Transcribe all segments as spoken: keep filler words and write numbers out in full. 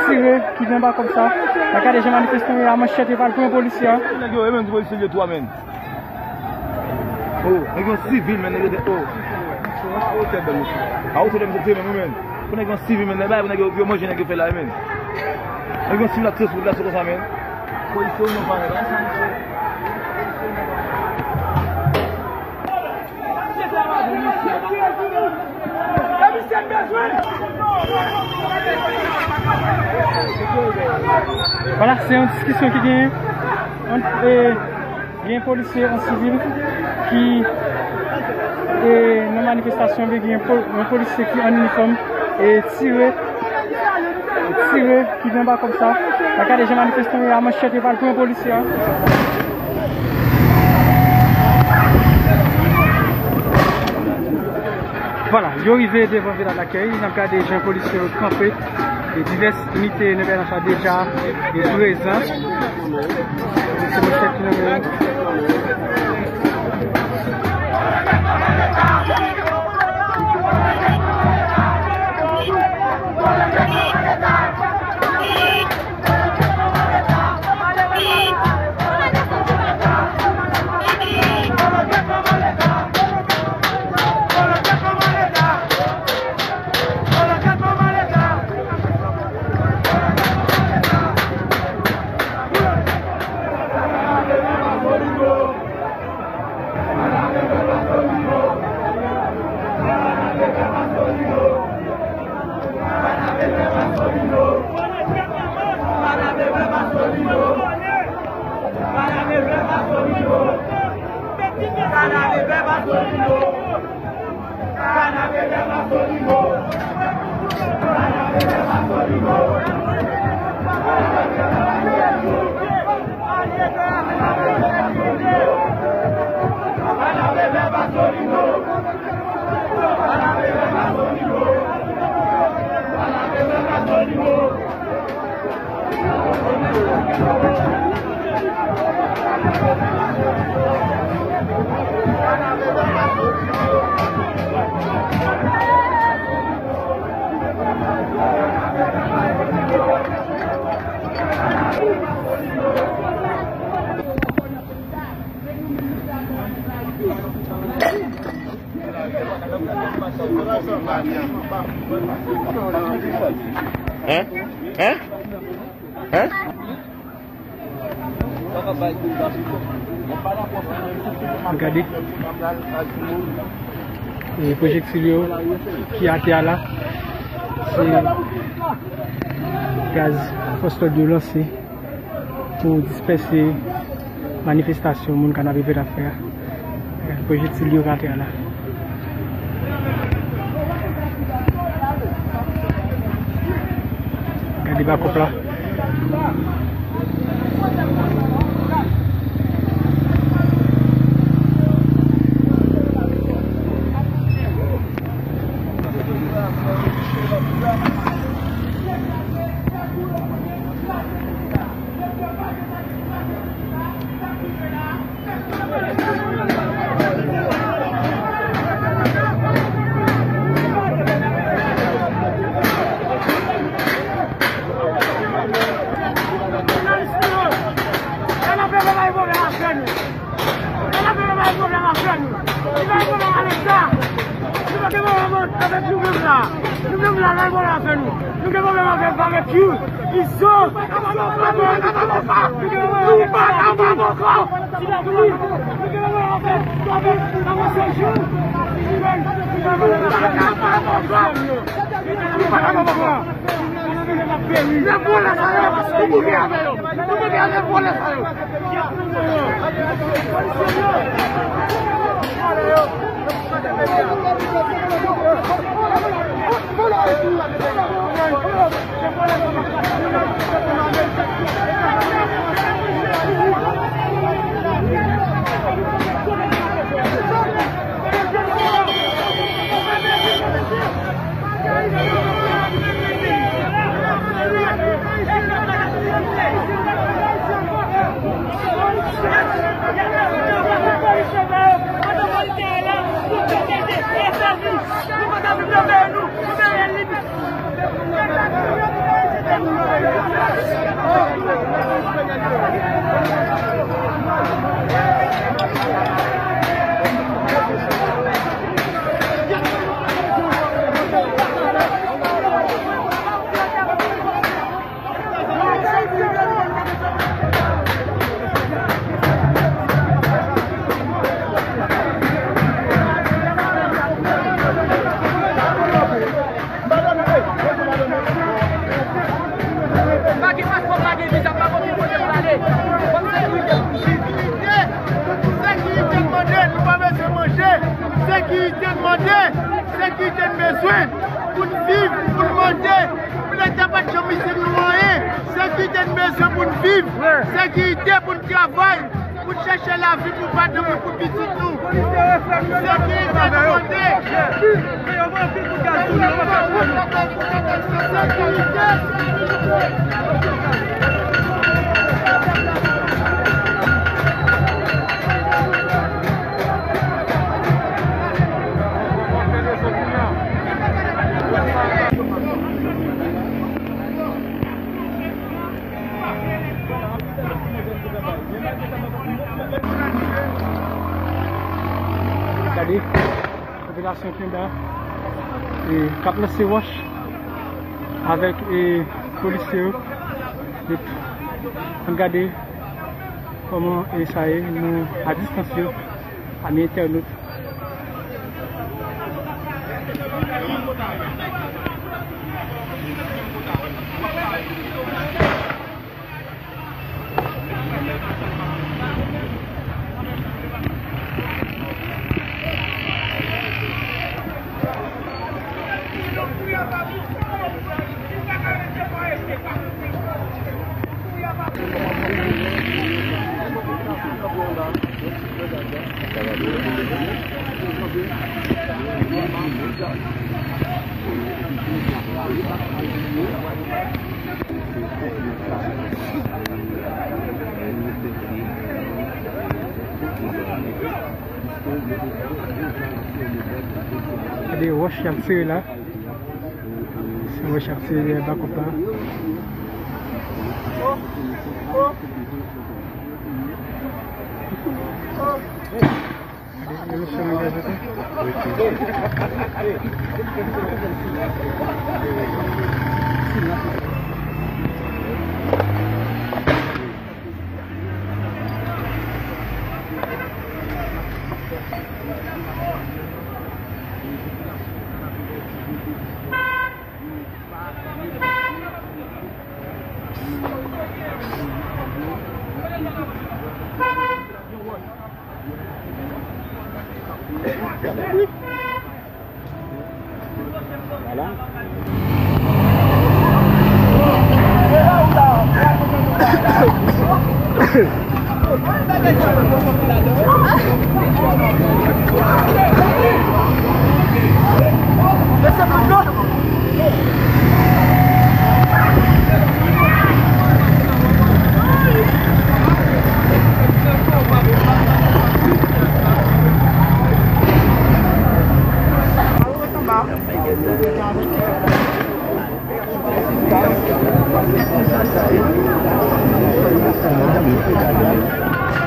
Tire, ki vin anba kòb sa. N ap gade jan manifestan yo a manchèt, yo pral pran polisye a. Nèg yo, e menm ti polisye yo tou a, menm. Oh, nèg yo sivil, menm, nèg yo te, oh. A wotè bèl, mesye. A wotè bèl, mesye, tire, menm, menm. Pou nèg yo sivil, menm, nèg bagay, pou nèg yo, yo manje, nèg yo fè la, menm. Nèg yo sivil ap tire sou popilasyon konsa, menm. Polisye yo, non, pa, menm. Vwala, se yon diskisyon ki genyen ant, e, gen polisye an sivil ki, e, nan manifestasyon, gen yon po-, yon polisye ki an inifòm, e, tire, tire, ki vin anba kòb sa. N ap gade jan manifestan yo a manchèt, yo pral pran polisye a. Vwala, yo rive devan Vila Lakèy, n ap gade jan polisye yo kanpe, e divès inite nan P N H la deja e prezan. Se manchèt ki nan men yo. Hein? Hein? Hein? Gade. E pwojektil yo ki atè a la, se gaz fòs lòd yo lanse pou dispèse manifestasyon moun Kanapevè t ap fè a. Pwojektil yo k atè a la. Gade bakòp la. Kanapevè pa gen pwoblèm avè nou. Kanapevè pa gen pwoblèm avè nou. Li pa gen pwoblèm avèk sa. Nou pa gen pwoblèm avèk nou menm la. Nou menm la, pa gen pwoblèm avè nou. Nou gen pwoblèm avèk babekyou. Izo. Nou pa kapab ankò. Nou pa kapab ankò. Nou pa kapab ankò. Nèg vòlè sa yo, nou koupe avè yo. Nou koupe avè vòlè sa yo. Pa gen paspò, pa gen viza, pa gen okenn kote pou n ale. Fòk sekirite pou n viv. Sekirite, sekirite n mande, nou pa bezwen manje. Sekirite n mande, sekirite n bezwen pou n viv, pou n manje. Leta pa t janm rive nou anyen. Sekirite n bezwen pou n viv. Sekirite pou n travay. Pou n chèche lavi, pou pa tankou pou pitit nou. Sekirite nou mande. Sekirite. Gade, popilasyon Penba, e, k ap lanse wòch avèk, e, polisye yo. Ann gade kòman, e, sa ye, nou a distans yo. Ami entènot. Gade wòch y ap tire la. Se wòch y ap tire dèyè bakòp la. Gade, gade mesye nan gaz la tou.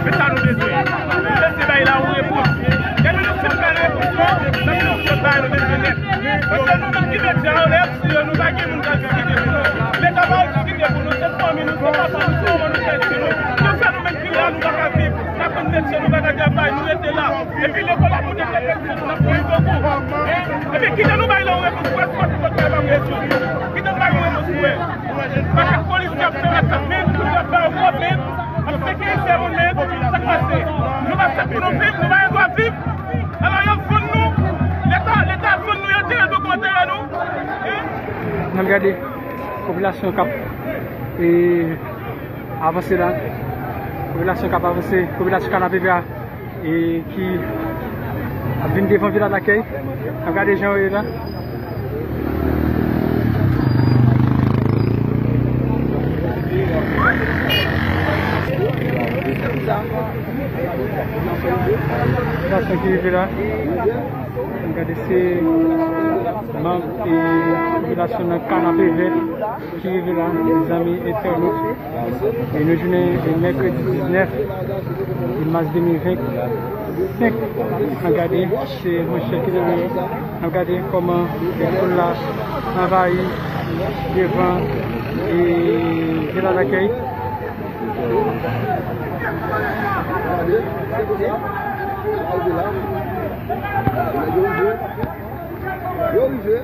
Men sa nou bezwen. Nou bezwen bay la yon repons. Depi nou fin bay repons lan, n ap fè yon fòt bagay nou bezwen nèt. Paske nou menm ki medya yo, lè y ap tiye nou, pa gen moun k ap diskite pou nou. Leta pa ap diskite pou nou, se fanmi nou, se papa nou, se manman nou k ap di nou. Yo fè nou menm ki la, nou pa ka viv. N ap pran tèt nou, nou pa ka travay, nou rete la. Epi lekòl ap monte tèt nou, n ap mouri bokou. Epi kite nou bay la yon repons pou wè si w ap fè yon bagay pou wè. Kite nou bay yon repons pou wè. Paske polis y ap fè ak sa menm, y ap fè yon pwoblèm, ap sekirize moun menm, sa k pase? Nou pa fèt pou nou viv, nou pa gen dwa viv. Alò, y ap vann nou, leta, leta ap vann nou, y ap tire nou, kòmantè nou. N ap gade popilasyon k ap, e, avanse la. Popilasyon k ap avanse, popilasyon Kanapevè a, e, ki ap vin devan Vila Lakèy. N ap gade jan yo ye la. Popilasyon ki rive la. N ap gade se Manm e popilasyon nan Kanapevè ki rive la, zanmi entènot. E nou jounen e mèkredi diznèf e mas de mil vennsenk. N ap gade, se monchè ki te vle. N ap gade kòman e foul la anvayi devan e vila dakèy. Yo rive.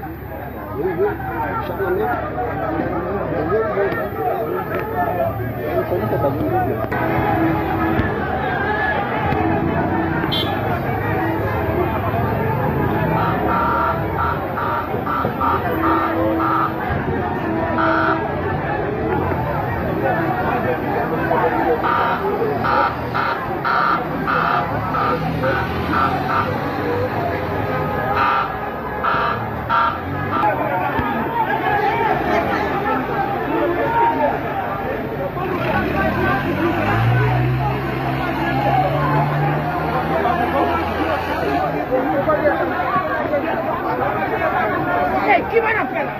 Yo rive. Chak ane. Yo rive. Yo rive. Hey, ki bagay n ap fè la?